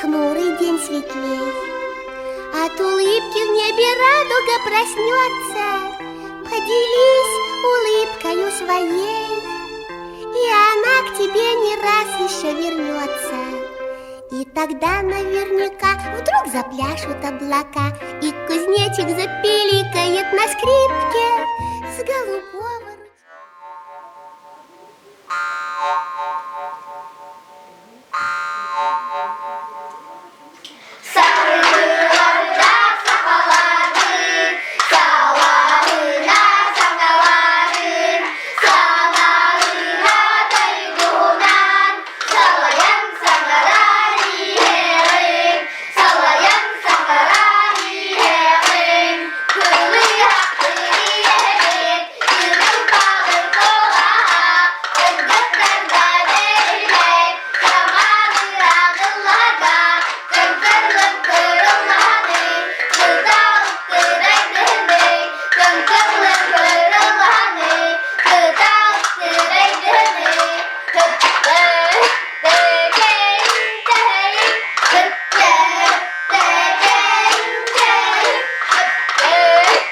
Хмурый день светлей. От улыбки в небе радуга проснется. Поделись улыбкою своей, И она к тебе не раз еще вернется. И тогда наверняка вдруг запляшут облака, И кузнечик запиликает на скрипке с голубого ручья. Саргылардаах сахаларын, салаһына саҥаларын, санаалыына тойгунан, салайан саҥаран иһэҕин, салайан саҥаран иһэҕин, кылыһах иһэбит, кырыл-палыр куолаһа, кыргыттарга бэриллэн, Самаалыырааҕылларга Кыҥкырлык-кырыллаһаны, Кыталык-тыдайдыһыны, Кыҥкырлык-кырыллаһаны, Кыталык-тыдайдыһыны, Кыттык-тэкэнтэйин, Кыттык-тэкэнтэйин, Кыттык-тэкиһинэн, Кыттык-тэкиһинэн,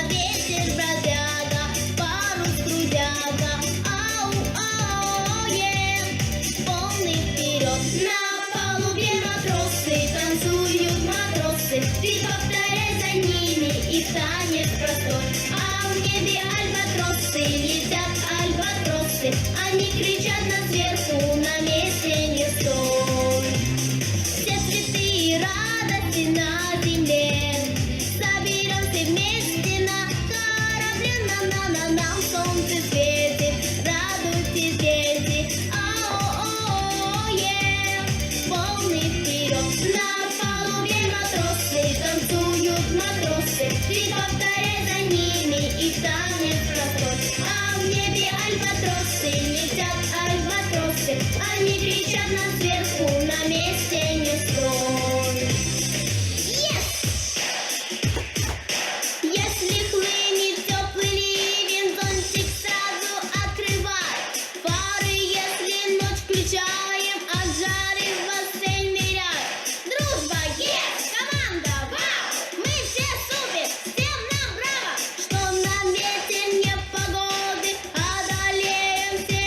ветер бродяга, парус трудяга, ау, ау, е, полный вперед. На палубе матросы танцуют матросы, ты повторяй за ними, их танец простой. А в небе альбатросы летят альбатросы, они кричат нам сверху, на месте не стой. Все цветы и радости на земле Соберем все вместе на корабле На-на-на, нам солнце светит, радуйтесь, дети Ау-о-е, полный вперед На палубе матросы танцуют матросы Ты повторяй за ними, их танец простой А в небе альбатросы летят альбатросы Они кричат нам сверху, на месте не стой Yes! Если хлынет теплый ливень, зонтик сразу открывай. Фары, если ночь включаем, от жары в бассейн ныряй. Дружба, yes! Команда, вау! Мы все супер! Всем нам браво! Что нам ветер непогоды, одолеем все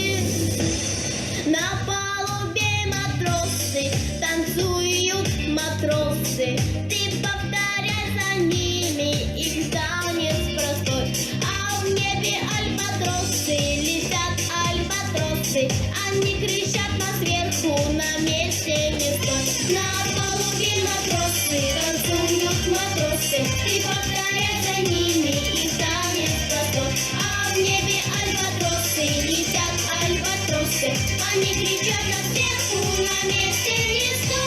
невзгоды. На палубе матросы танцуют матросы. Ты повторяй за ними, их танец простой. А в небе альбатросы летят альбатросы. Они кричат нам сверху, на месте не стой. На палубе матросы танцуют матросы. Ты повторяй за ними, их танец простой. А в небе альбатросы летят альбатросы. Они кричат нам сверху, на месте не стой.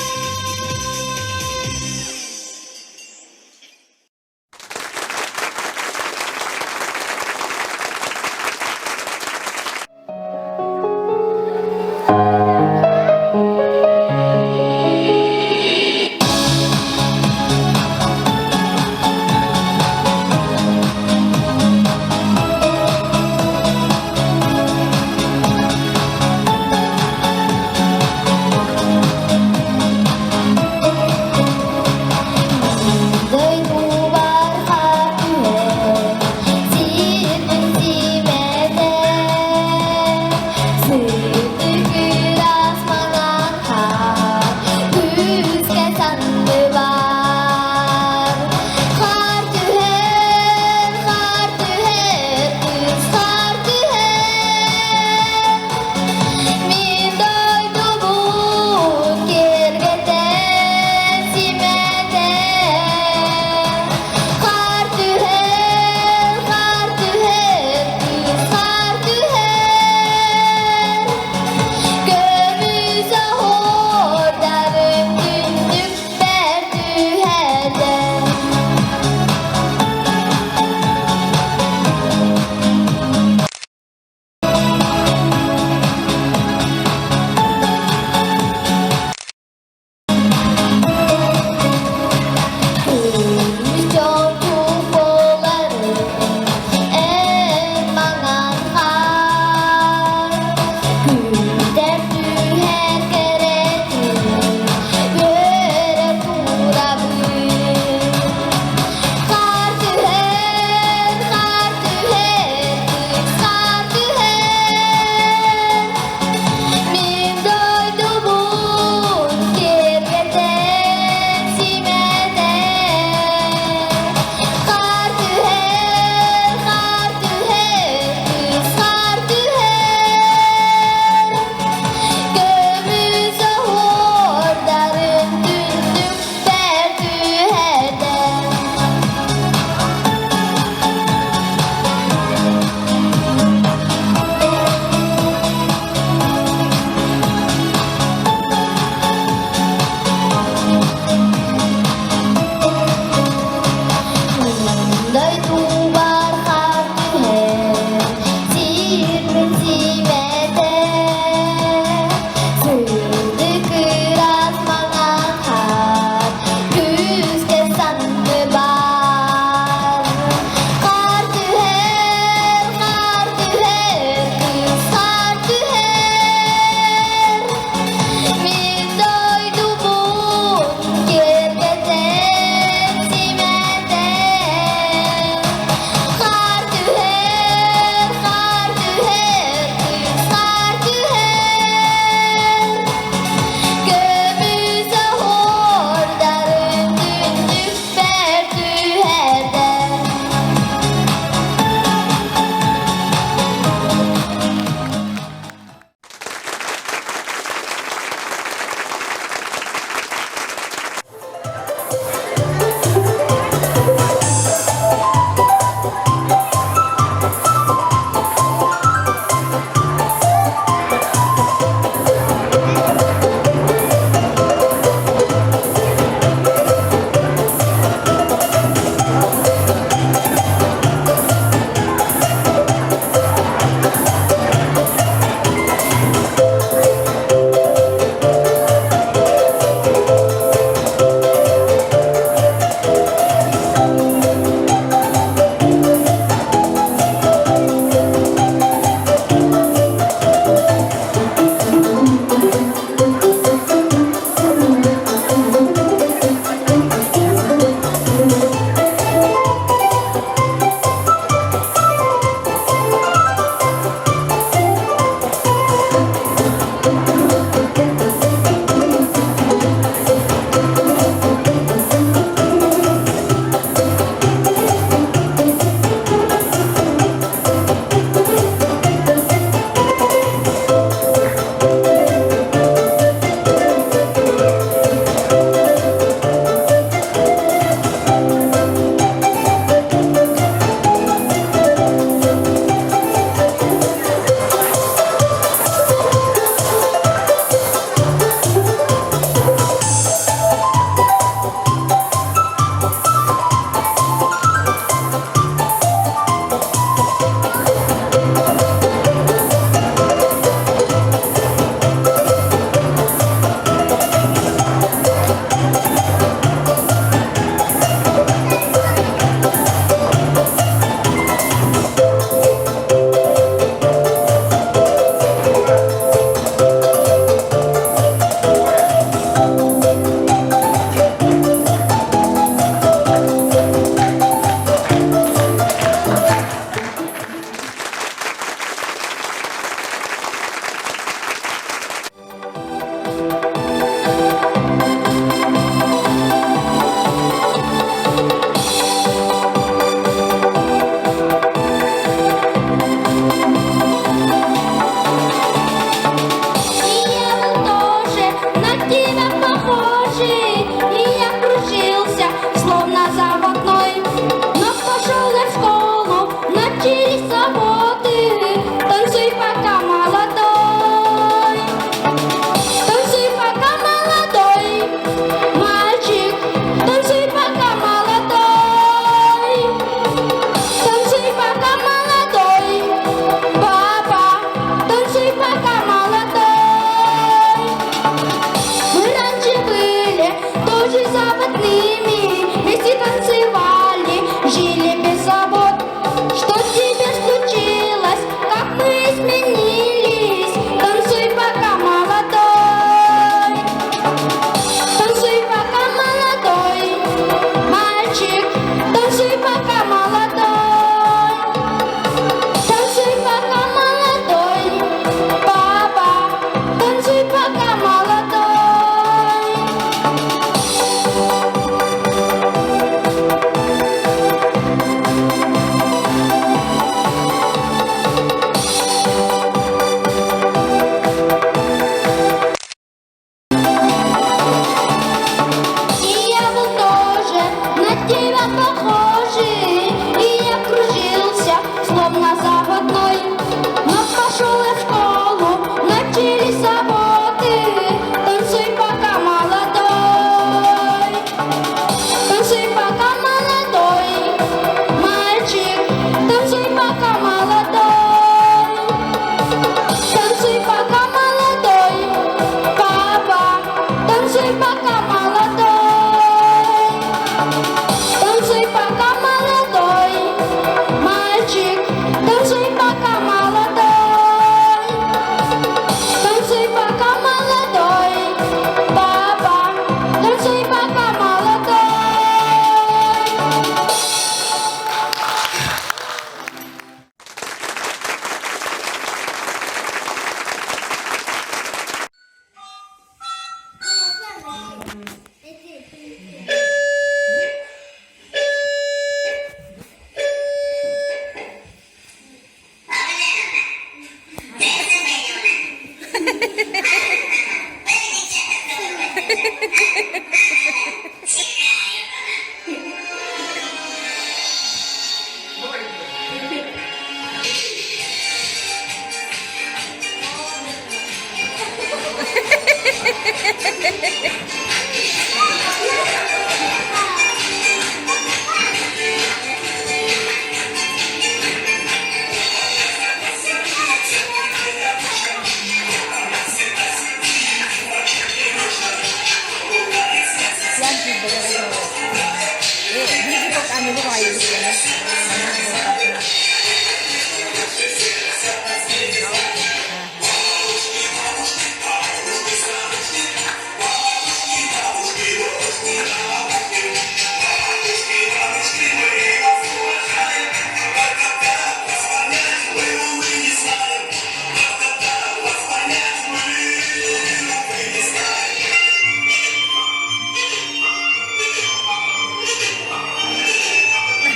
Ньургу баҕайы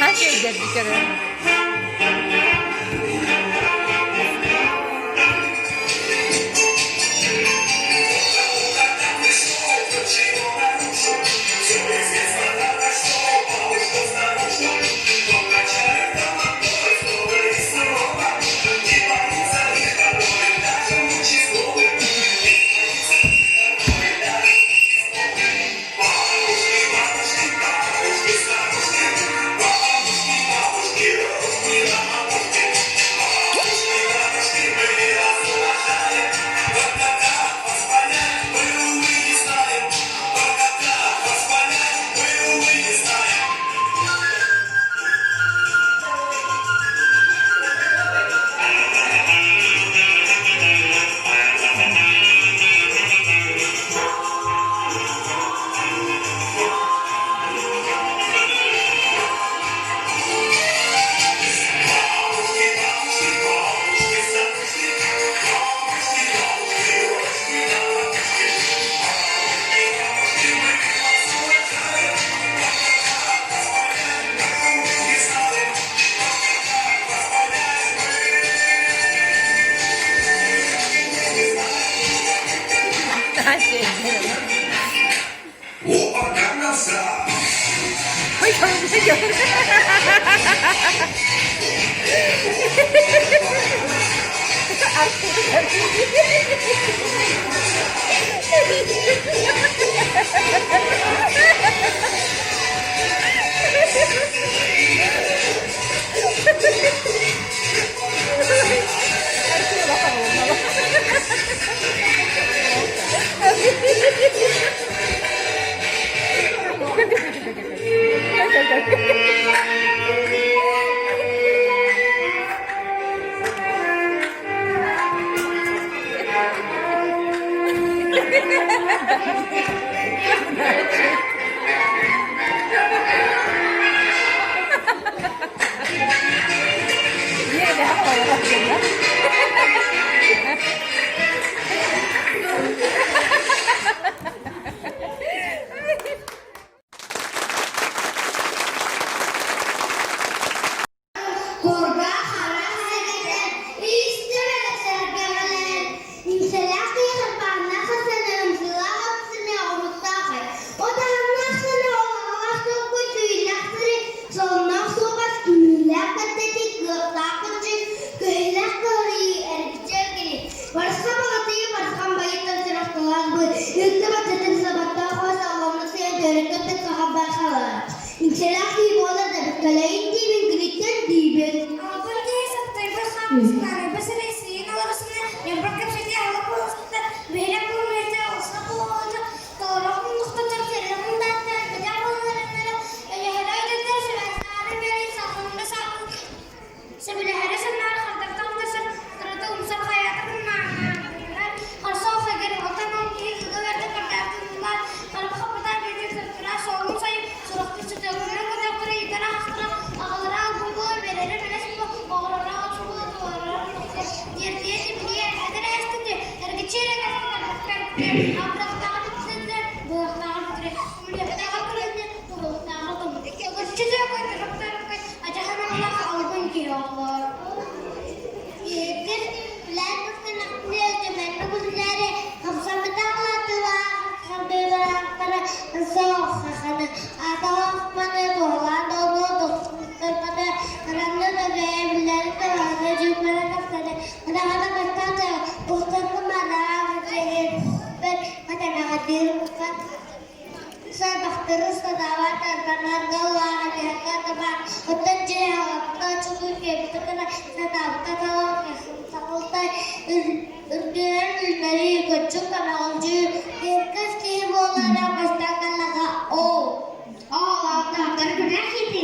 Наһаа үчүгэйдэрбит көрөр. Курга харах сэгэтэр, истибэт сэргэҕэлээн, иҥсэлээх киһи харбааннаах сасыны ымсыылаах ымсыны оҕуруттаах отаһаннаах сыны олоҕолоох толкуй түүллээх сири сонноох суобас кимиилээх кэпсэтии кыахтаах кырдьык кыһыылаах кыһарыйыы эргиччи эргини барысхан балатыйы барысхан байыттан сүрэхтэлээх быт ыытты баттатын сабаттаах хос алланнык сыйан төрүккэ саха бархалар Иҥсэлээх киһи буолар да кэлэйин диибин, киниттэн диибин. Албын киһи саптайбыт хаамысын арыйбыт сирэй сыйын олоросуна, ньамбар кэпсэтии алып буолуспута, биһирэх буолумуйата, олуса буолуота, толорох муннуктатар, сэрэх мундааттар, бэдэх буолаларыннара, өйөһөрө өйдөтөр, сүбэһэри бэри, салгынга саапыл, сөбүлэһэри санаары хардартан утарсар, кырата умсар хайаатар мунаарар, харса охэгэр, алтан ол киһи кыга бэрдэ хардаатыллар, харба хаппатар бэрдэ сыртыра, суолун сайып, сурахтыр сытыаллара көтөхтөрө ыйытара хастара, аҕалара албын бэрэрэ бэлэс оҕолоро оҕолоро туолара тиэрдиэ тибилиэ эдэр эстити эргиччи эрэ абырахтааҕы бүтүннэ былахтааҕы бүтүрэ мүлүөхтээҕи күрүннэ туһулуктааҕы тумут икки Адьаһан аҕалаах албын киһи оҕолоор. Биһиги билэн тустанахтыны өтөмөннүк үлэлэри хамсаммытах латылаах хардыылаахтара суох хаханы аталахпаны туһалаан долгу тохтуппаны харанны да бэйэбилэри табааны дьүкмэни тахсаны ханаҕана бастаата ухтарны манаах бэт хатанаҕатыыр Сарбахтары санаабат арбанарга улааҕа табаан, оттон дьиэҕэ чугуй киэбитэ сатаабыта сахалтай үрдүнэн үллэри көччүк камаҕалдьыы кыргыз киһи буолара бастаан каллаҕа оо Оо, оттон күнэх ити.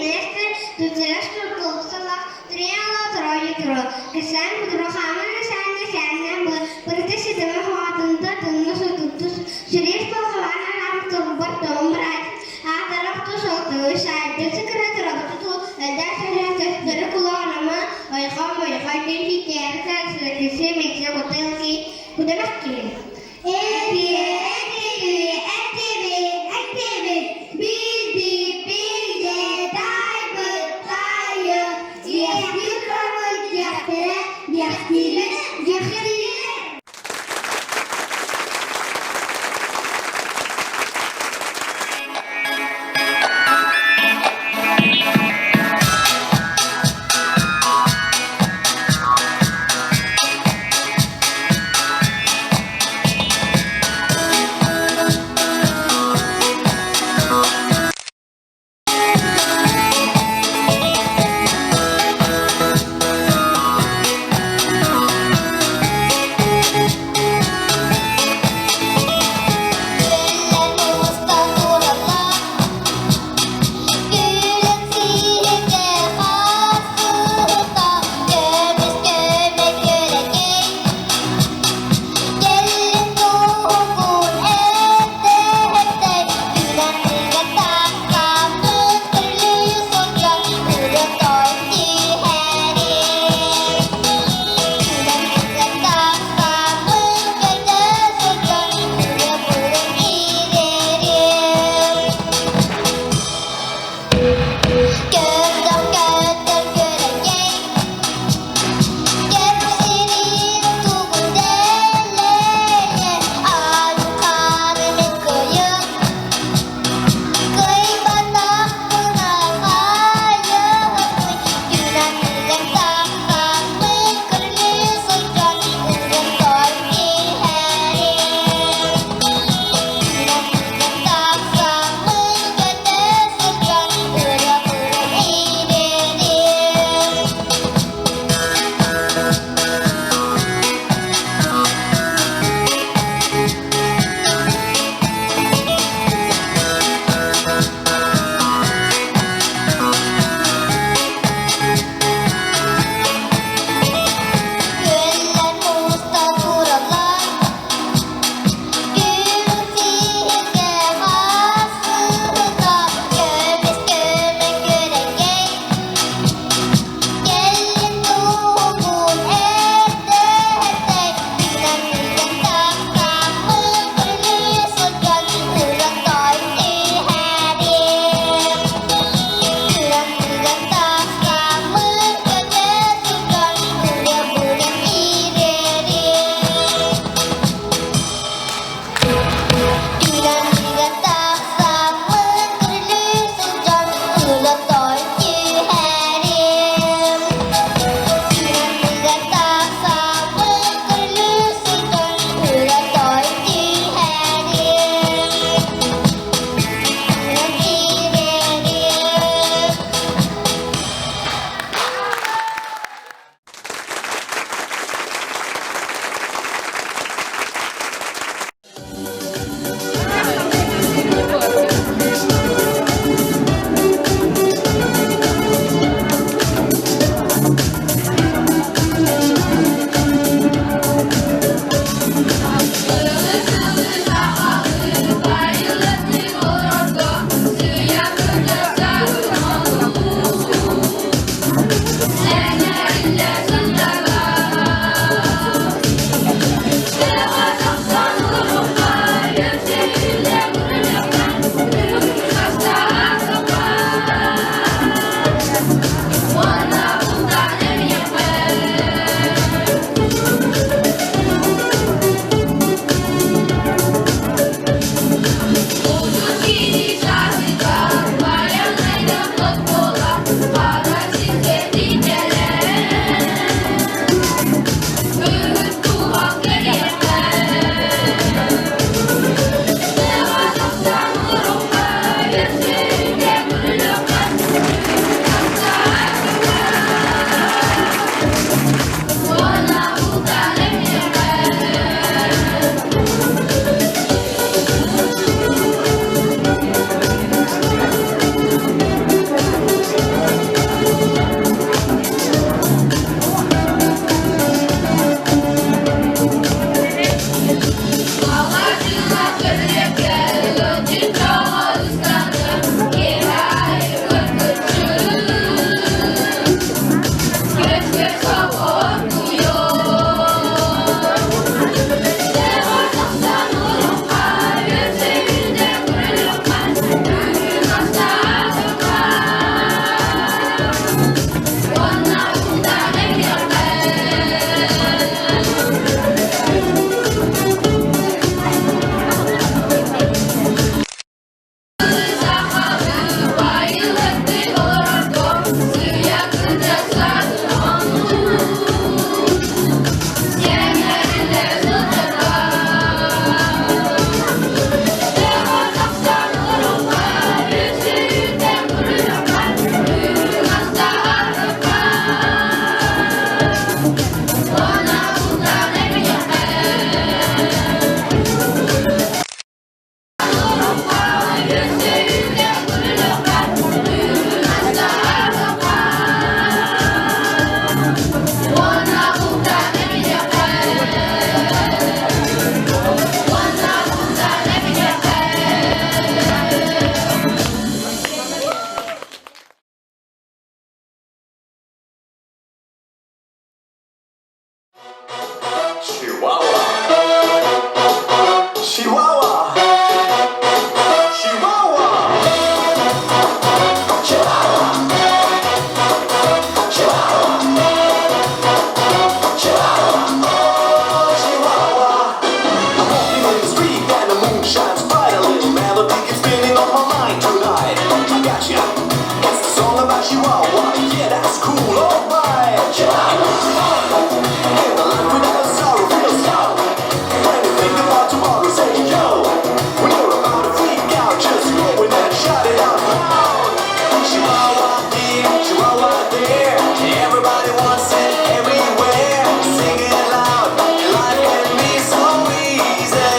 here, Chihuahua there. Everybody wants it everywhere. Sing it loud, life can be so easy.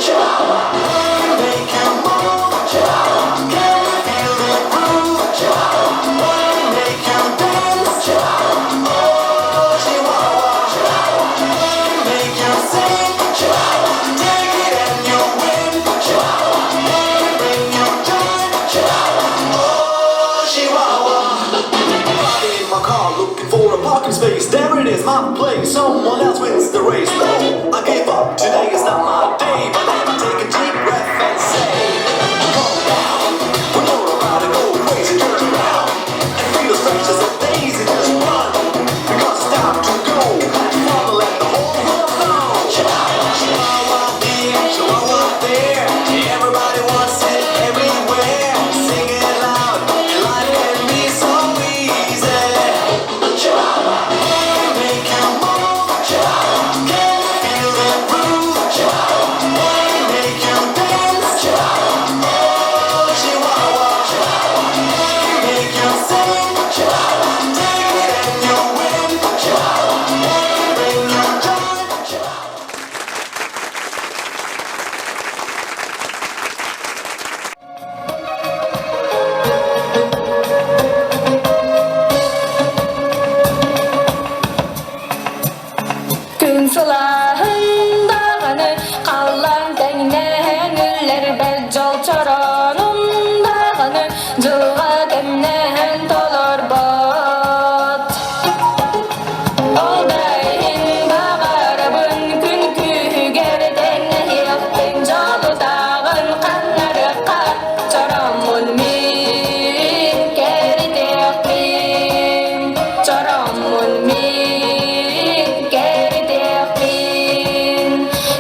Chihuahua, can make you move. Chihuahua, can you feel the groove? Chihuahua, can make you dance. Chihuahua, oh Chihuahua, Chihuahua, can make you sing. Chihuahua, take it and you win. Chihuahua, can bring you joy. Chihuahua, oh Chihuahua. Riding in my car looking for a parking space. There it is, my place. Someone else wins the race. No, I give up. Today is not my day. But then I take a deep breath and say, Calm down. When you're about to go crazy, turn around and feel as fresh as a daisy. Just run because it's time to go. Have fun and let the whole world know. Chihuahua, Chihuahua here, Chihuahua there. Everybody wants it everywhere. Sing it loud, and life can be so easy. Chihuahua, can make you move. Chihuahua, can you feel the groove? Chihuahua, can make you dance. Chihuahua, oh Chihuahua, Chihuahua, can make you sing. Chihuahua, take it and you win. Chihuahua, can bring you joy. Chihuahua. Күн сылааһын даҕаны халлаан тэҥнэһэн үллэрбэт дьол чороонун даҕаны дьылҕа кэмнэһэн толорбот. Ол да иһин баҕарабын күн күүһүгэр тэҥнэһиэхпин дьолутааҕын ханнарыахха чороммун мин кэритиэхпин чороммун мин кэритиэхпин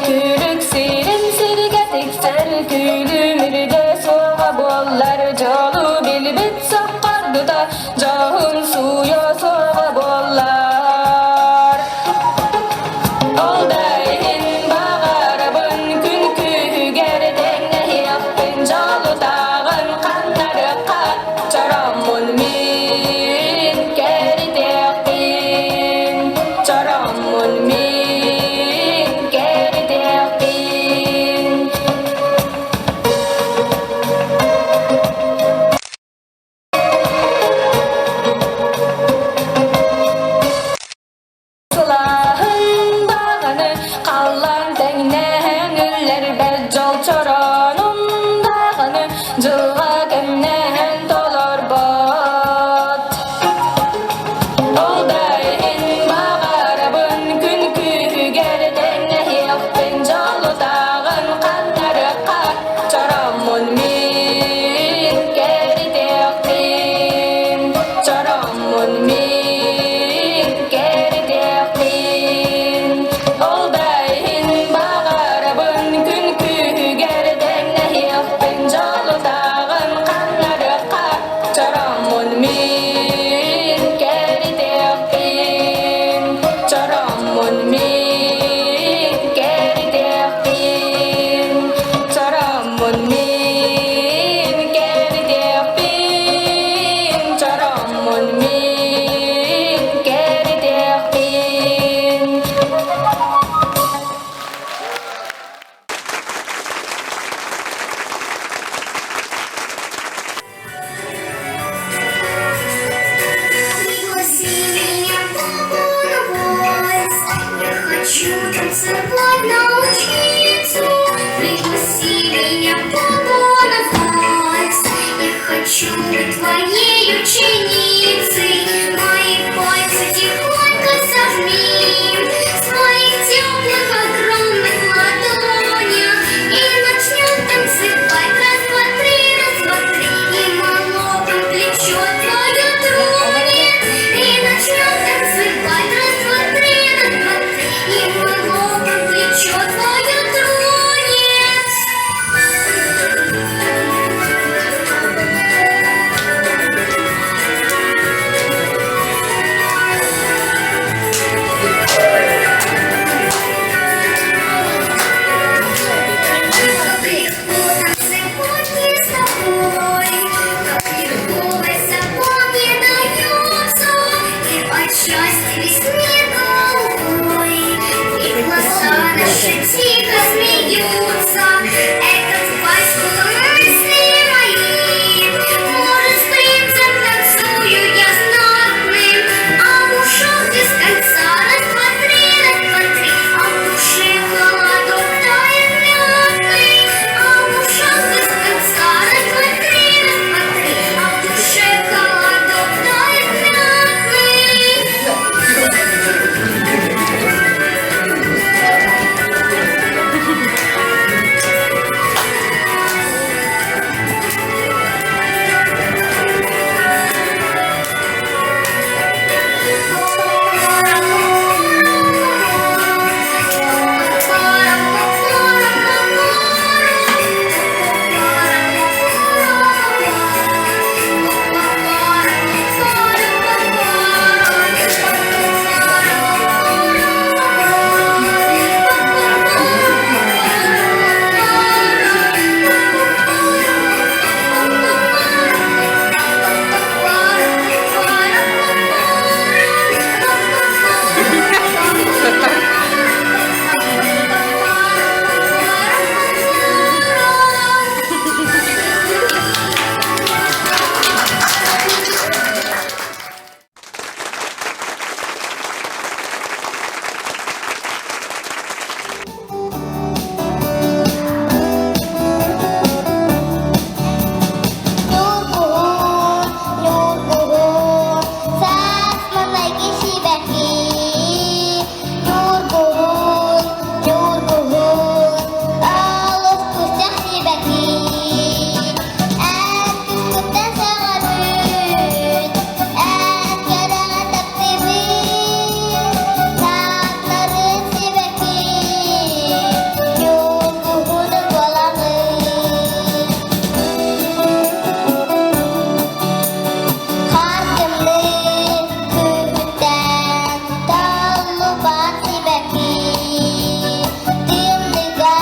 күлүк сирин сиргэ тиксэр күлүмүрдэ суоҕа буоллар дьолу билбит соххордута дьоһун сууйа суоҕа буоллар ол да иһин баҕарабын күн күүһүгэр тэҥнэһиэхпин дьолутааҕын ханнарыахха чороммун мин кэритиэхпин чороммун мин кэритиэхпин. Сылааһын даҕаны халлаан тэҥнэһэн үллэрбэт дьол чороонун даҕаны дьылҕа кэмнэһэн толорбот. Ол да иһин баҕарабын күн күүһүгэр тэҥнэһиэхпин дьолутааҕын ханнарыахха чороммун мин кэритиэхпин чороммун мин кэритиэхпин ол да иһин баҕарабын күн күүһүгэр тэҥнэһиэхпин дьолутааҕын ханнарыахха чороммун мин кэритиэхпин чороммун мин кэритиэхпин чороммун мин кэритиэхпин чороммун мин кэритиэхпин. Пригласи меня папу на вальс. Я хочу танцевать научиться. Пригласи меня папу на вальс. Я хочу быть твоей ученицей. Мои пальцы тихонько сожми в своих теплых огромных ладонях. И начнем танцевать. Раз, два, три, раз, два, три. И молоком плечо твое тронет. И начнем танцевать. Раз, два, три, раз, два, три. И молоком плечо твое тронет. Уши тихо смеются. Этот вальс мысли мои. Может, с принцем танцую я знатным, а в ушах без конца раз, два, три, раз, два, три, а в душе холодок тает мятный, а в ушах без конца раз, два, три, раз, два, три, а в душе холодок тает мятный. Ньургуһун, ньургуһун, саас маҥнайгы сибэкки. Ньургуһун, ньургуһун, олус кустаах сибэкки. Эн кускуттан саҕарбыт, эн кэрэҕэ таптыыбыт. Таптарын сибэкки, ньургуһуну буолаҕын. Хаар тымныы күһүттэн таллыбат сибэкки, тымныыга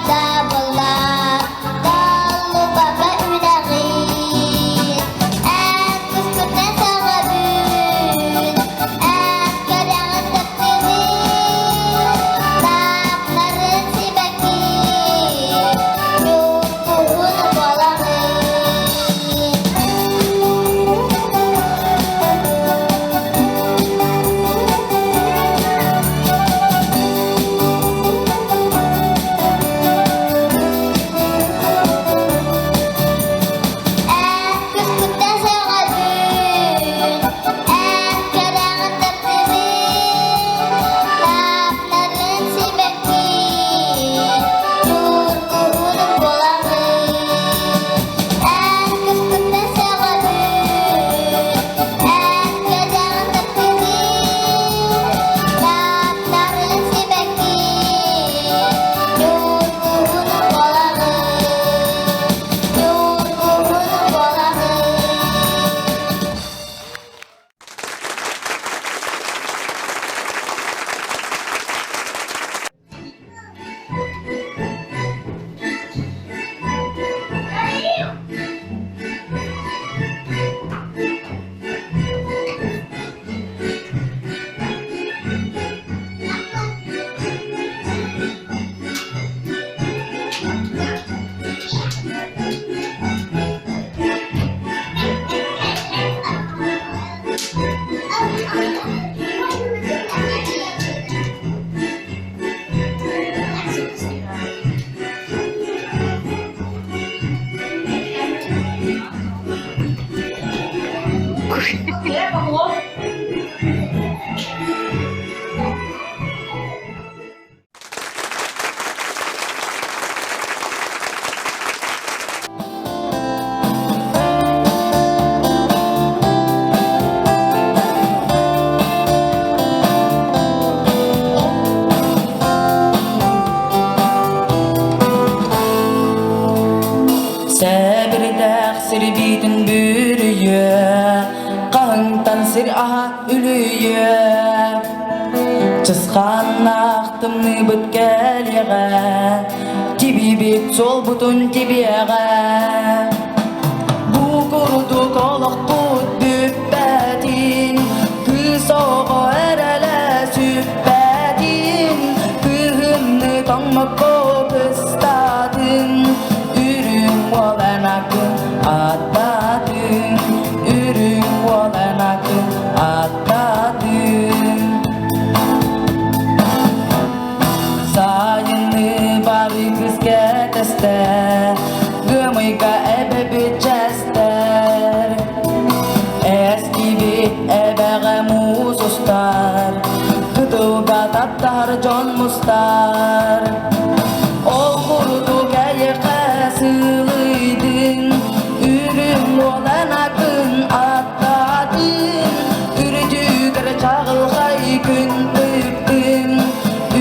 табыллар таллыбакка үүнэҕин. Эн кускуттан саҕабын, эн кэрэҕин таптыыбын, таптарын сибэкки, ньургуһун буолаҕын. Эн күскүттэн сөҕөбүн, эн кэрэҕин таптыыбын, таптарын сибэкки, ньургуһунум буолаҕын. Эн күскүттэн сөҕөбүн, эн кэрэҕин таптыыбын, таптарын сибэкки, ньургуһунум буолаҕын. Ньургуһун буолаҕын. Сэбирдэх сирбиитин бүрүйүө, хаһыҥтан сир аһа үлүйүө. Чысхааннаах тымныыбыт кэлиэҕэ, тибиибит суолбутун тибиэҕэ. Бу курдук олохпут бүппэтин, кыыс оҕо эрэлэ сүппэтин, кыһын аттаатын, үрүҥ уолан атын аттаатын. Сайыны бары кыс кэтэстэ, Гымыйга эбэбит чэстэр. Эстибит эбэҕэ муус устар, Кытылга таптаһар дьон мустар. Ол курдук эйиэхэ сылыйдын, Үрүҥ уолан атын аттаатын, Үрдүгэр чаҕылхай күн тыктын,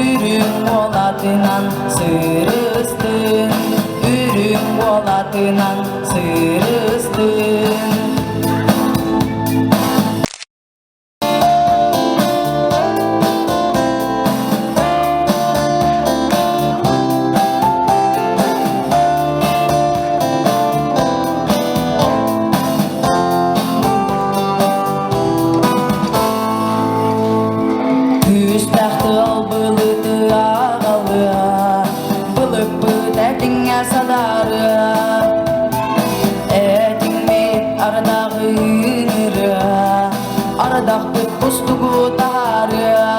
Үрүҥ уолатынан сырыстын, Үрүҥ уолатынан сырыстын. Күүстээх тыал былыты аҕалыа, былыппыт этиҥҥэ садарыа. Этиҥмит ардаҕын ырыа, ардахпыт кустугу таһаарыа.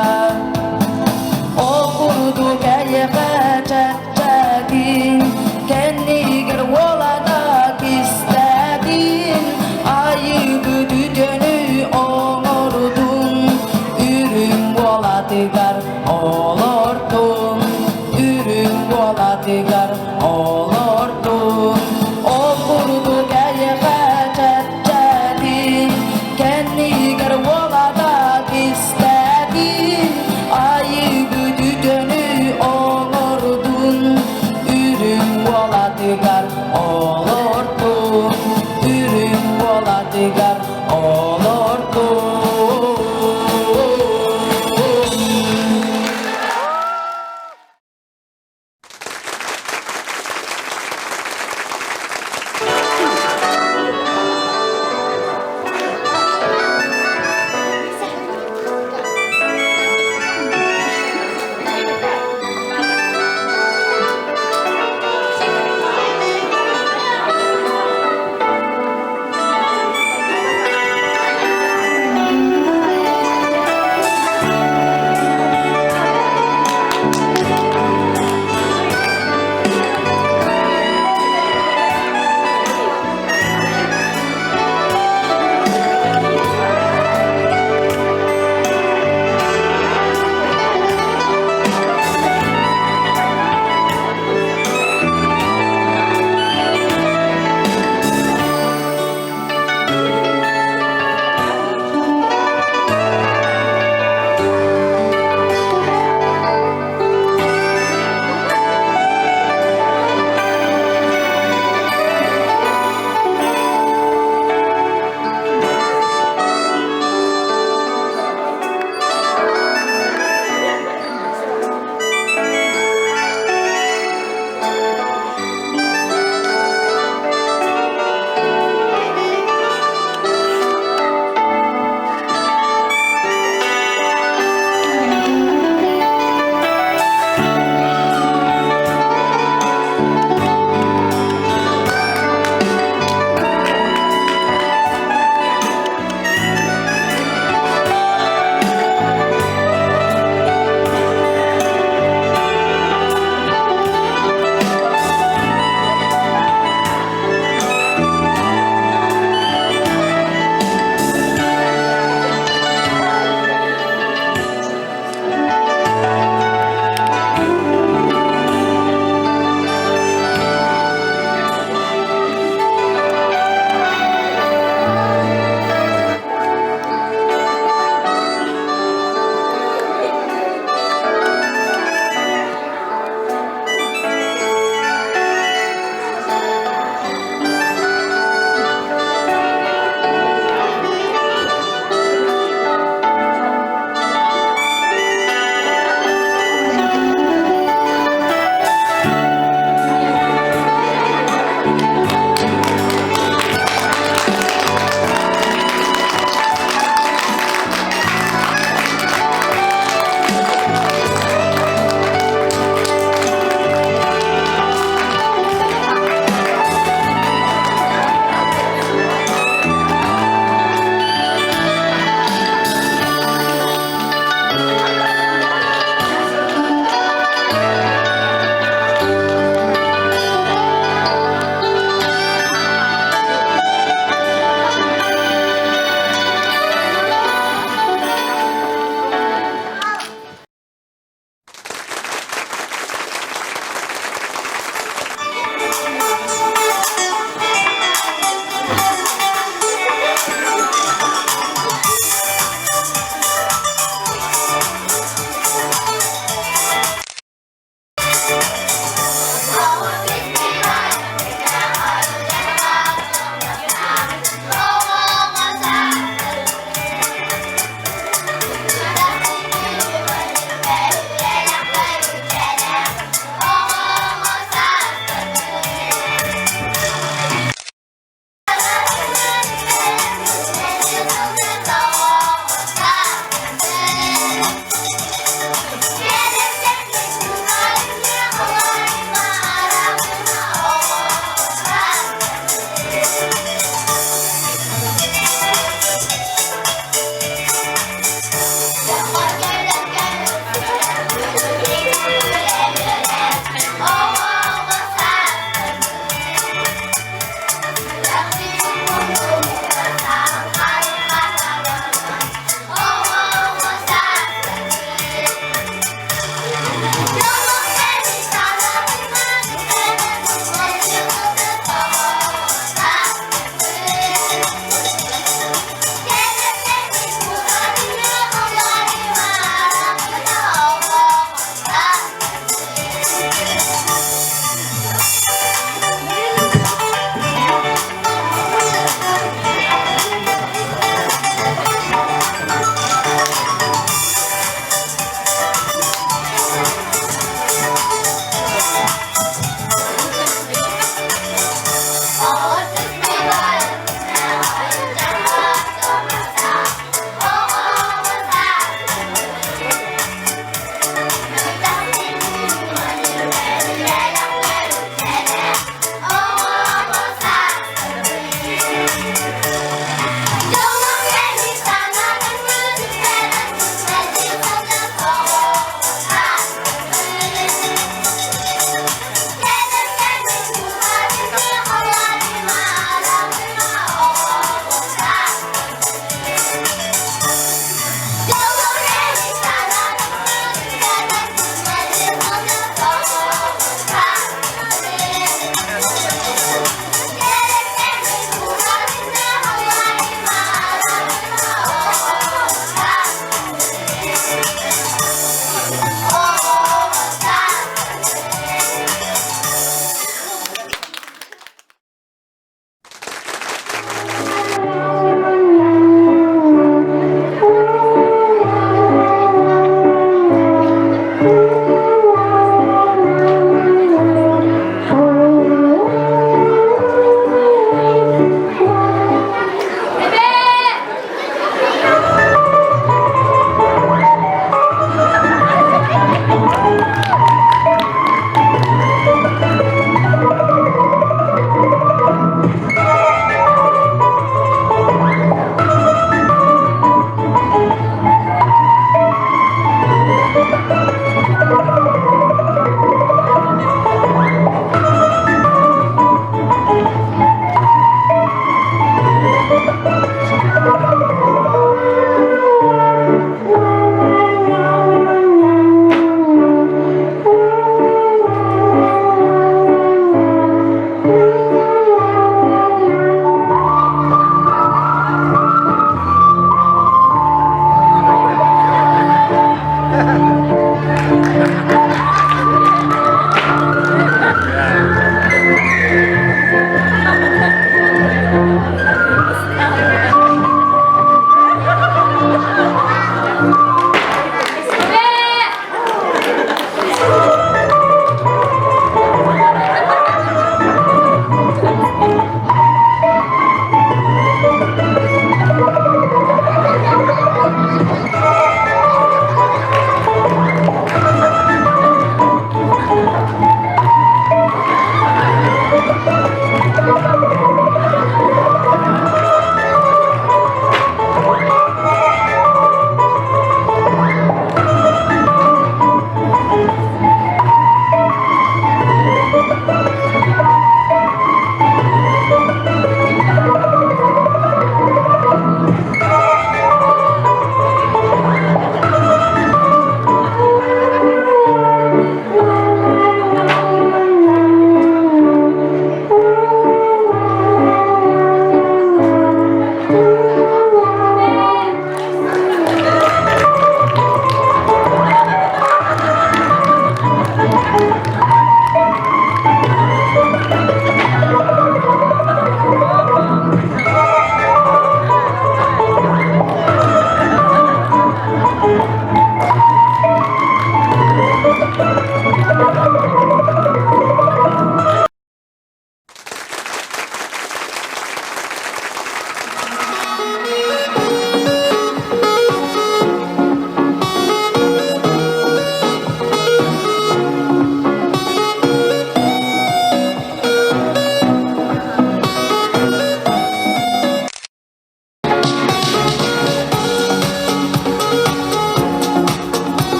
Ол курдук эйиэхэ чэпчэкин, кэннигэр уолана кистээтин, айыыбыт үтүөнү оҥордун, үрүҥ уолатыгар олортун, үрүҥ уолатыгар олортун. Ол курдук эйиэхэ чэпчэтин, кэннигэр уолата кистээтин, айыыбыт үтүөнү оҥордун, үрүҥ уолатыгар олортун, үрүҥ уолатыгар олортун.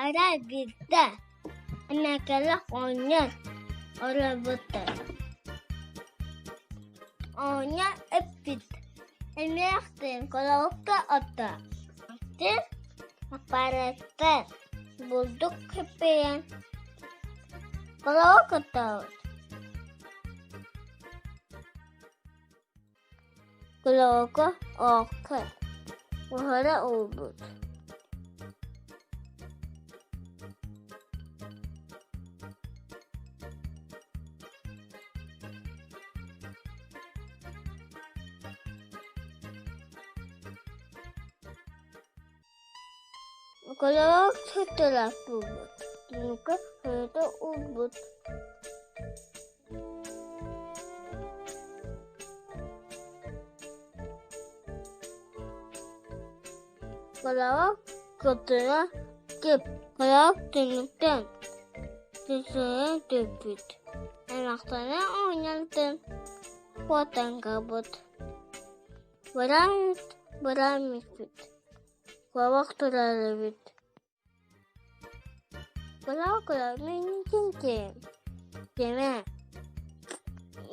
Арай биирдэ эмээкэлээх оҕонньор олорбуттар. Оҕонньор эппит: «Эмээхсин коробка ото, сир аппарааттар бурдук кэппийэн коробка оттообут». Коробка оокко уһара уурбут. Колобок сытыылаах буолбут, түмүккэ харыта уурбут. Колобок кытыла кип, колобок түннүктэн түсүнэн түспүт, аймахтара оонньоон куотан хаалбыт. Баран баран испит, куобах турар эбит. Кыра-кыра мин кимэ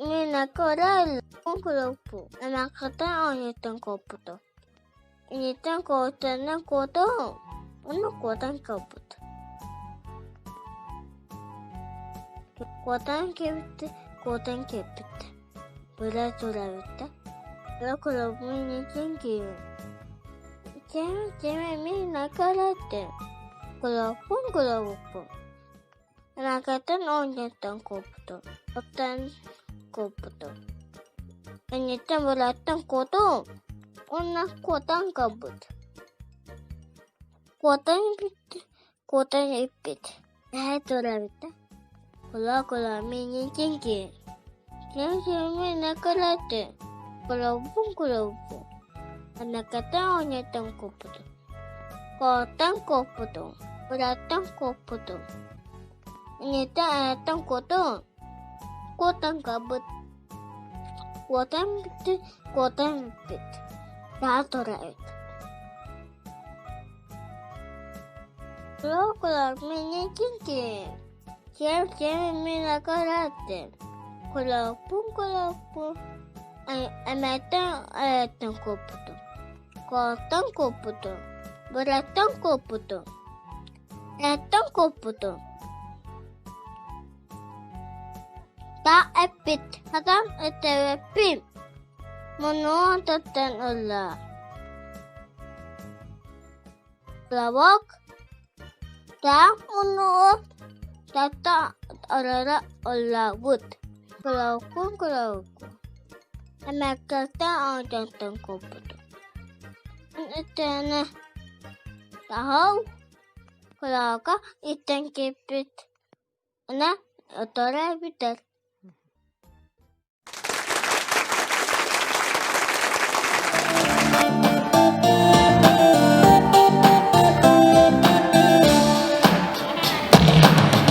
Мин кыра куруппу эмээххиттэн оонньууттан куоппутум. Инниттэн куотанан куотум уонна куотан кэлбит. Куотан кэлбит куотан кэлбит Быра турабыт да кыра мин киирэн Кэм мин накараттым Кулаппын кулаппын Эмээххиттэн оонньууттан куоппутум оттон куоппутум Инниттэн бырааттан куотум уонна куотан хаалбыт Куотан куотан иппит Эһэ турабыт да Кула-кула миинин киин Кэм накараттым Кулаппын кулаппын Эмээххиттэн оонньууттан куоппутум Куоттан куоппутум бырааттан куоппутум Инниттэн ааттан куотум куотан хаалбыт Куотан бүттү куотан бүппүт Таах турар эбит Кулаак Кэм мин акарааттым Кулаакпын кулаакпын Эмээттэн ааттан куоппутум Куоттан куоппутум быраттан куоппутум Ааттан куоппутум Таах эппит сатаан этэбэппин Муннугун туттан ылла Лобок таах муннугу татта арара ыллаабыт Кулааккун кулааккун Эмээхситтэн оонньоон куоппутум Итиэннэ таһыл кулаака иттэн киирбит Ына оторо бүтэр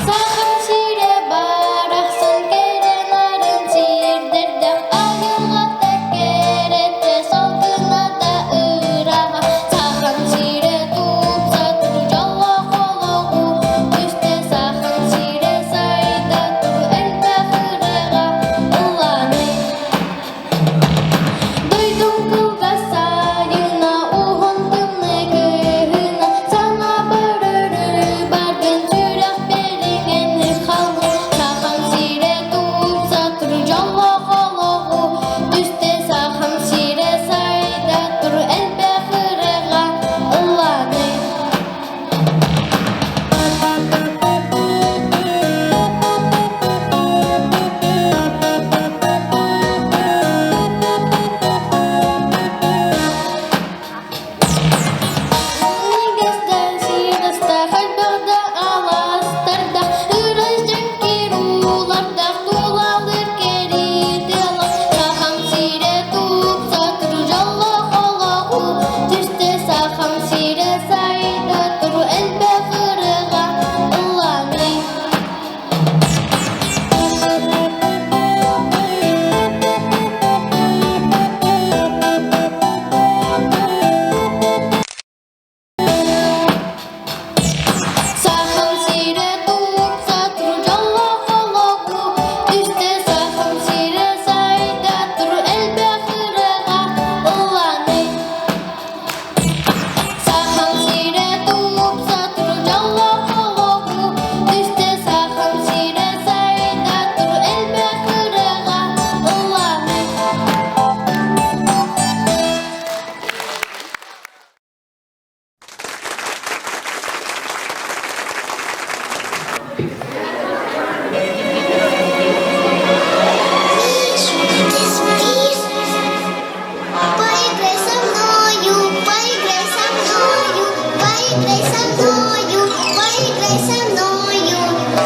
Сахам сирэ барахсан кэрэ-нарын сирдэрдээх айылҕата кэрэтэ салгыната ыраҕа Сахам сирэ тупса тур дьоллоох олоҕу түсте Сахам сирэ сайда тур элбэх.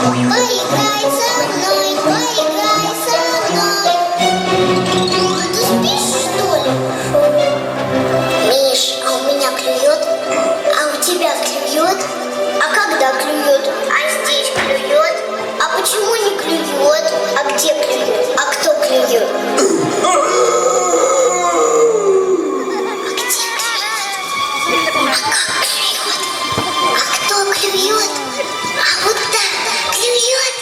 Поиграй со мной, поиграй со мной. Ты спишь, что ли? Миш, а у меня клюет? А у тебя клюет? А когда клюет? А здесь клюет? А почему не клюет? А где клюет? А кто клюет? А где клюет? А как клюет? А кто клюет? А вот так клюет?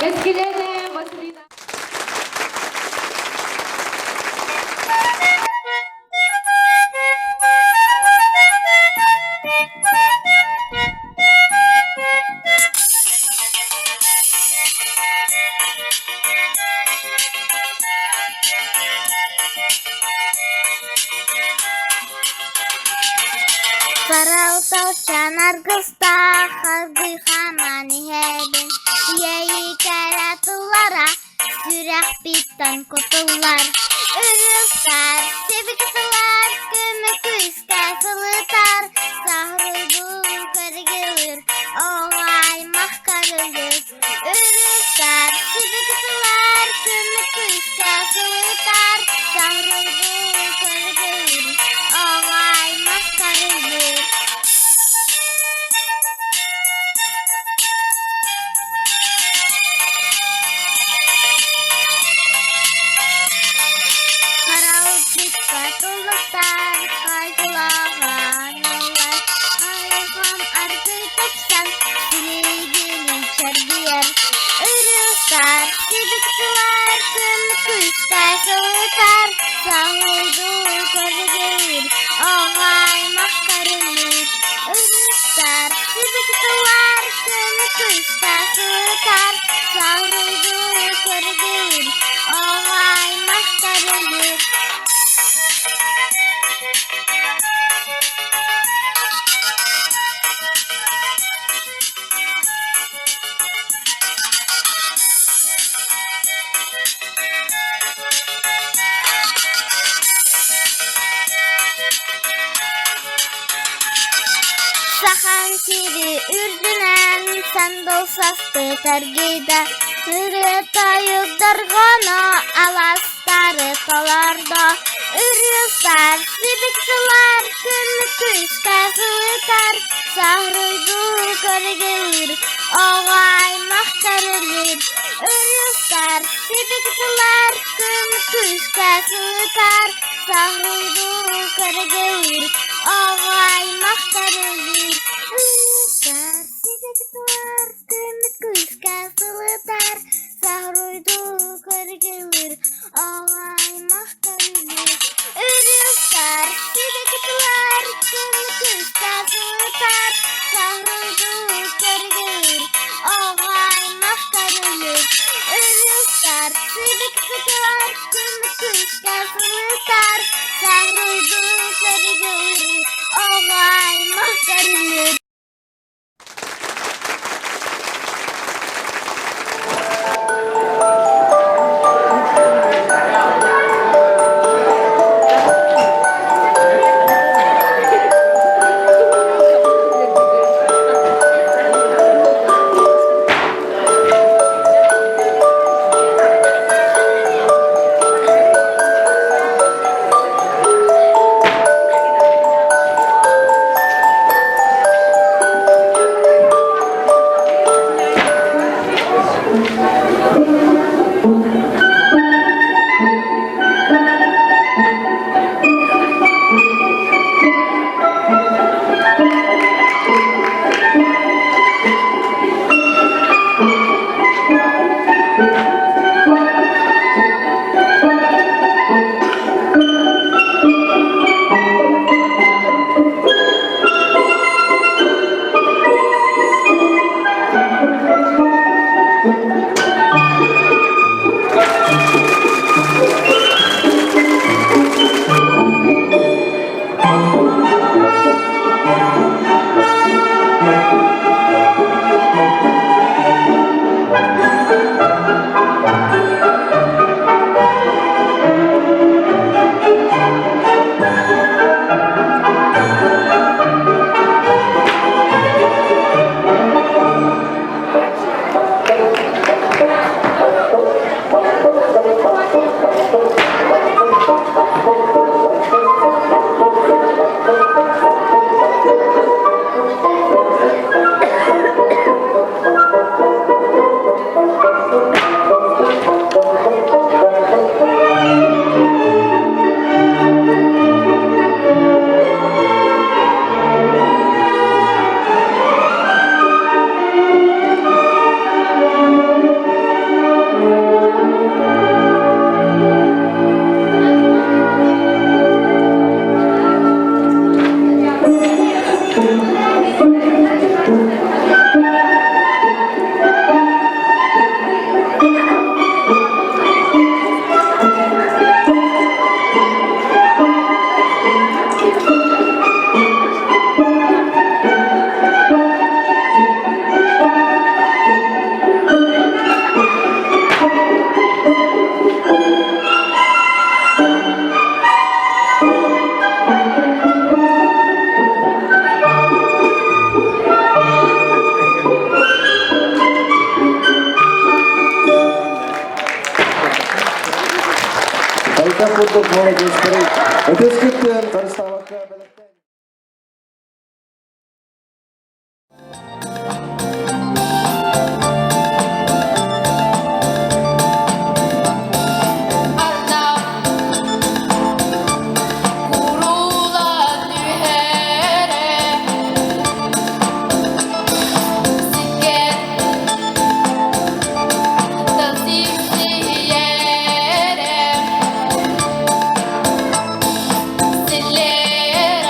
Кэскилээнэ Василина. Харалталчан аргыстаах аргый хааман иһэбин, Иэйии кэрэ тыллара сүрэхпиттэн кутуллар. Ырыыстар, сибики сылар, көмө күүскэ сылытар, Саһарылбын көргүлүр, оҕо аймах көрүлүр. Ырыыстар, сибики сылар, көмө күүскэ сылытар, Саһарылбын көргүлүр, оҕо аймах көрүлүр. Харалдьыкка туллуктар хайгылаҕаналлар, Айылҕам аргый тупсан силигилии чэрдийэр. Ырыыстар, сибиктилэр күн күүскэ сылытар, Саһылдуу көрүлүүр, оҕо аймах көрүлүүр. Ырыыстар, сибиктилэр күн күүскэ сылытар, Саһылдуу көрүлүүр, оҕо аймах көрүлүүр. Сахан сири үрдүнэн сандал саспыт эргийдэ, ырыа тойук дорҕооно аластары толордо. Үрүстар, сибиктилар, күн-күскэ сылытар, саһрыйдуу көргөлүүр, оҕо аймах көрүлүүр. Үрүстар, сибиктилар, күн-күскэ сылытар, саһрыйдуу көргөлүүр, оҕо аймах көрүлүүр. Үрүстар, сибиктилар, күн-күскэ сылытар, саһрыйдуу көргөлүүр, оҕо аймах көрүлүүр. Үрүстар, сибиктилар, күн-күскэ сылытар, саһрыйдуу көргөлүүр, оҕо аймах көрүлүүр. Үрүстар, сибиктилар, күн-күскэ сылытар, саһрыйдуу көргөлүүр, оҕо аймах көрүлүүр. Хайдах курдук молодецтары өтөскүттэн харыстаабакка бэлэхтээн Курулан түһэрэ Сиккэр Силлиэрэ.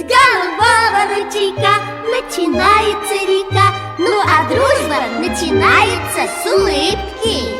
голубого ручейка начинается река, ну а дружба начинается с улыбки.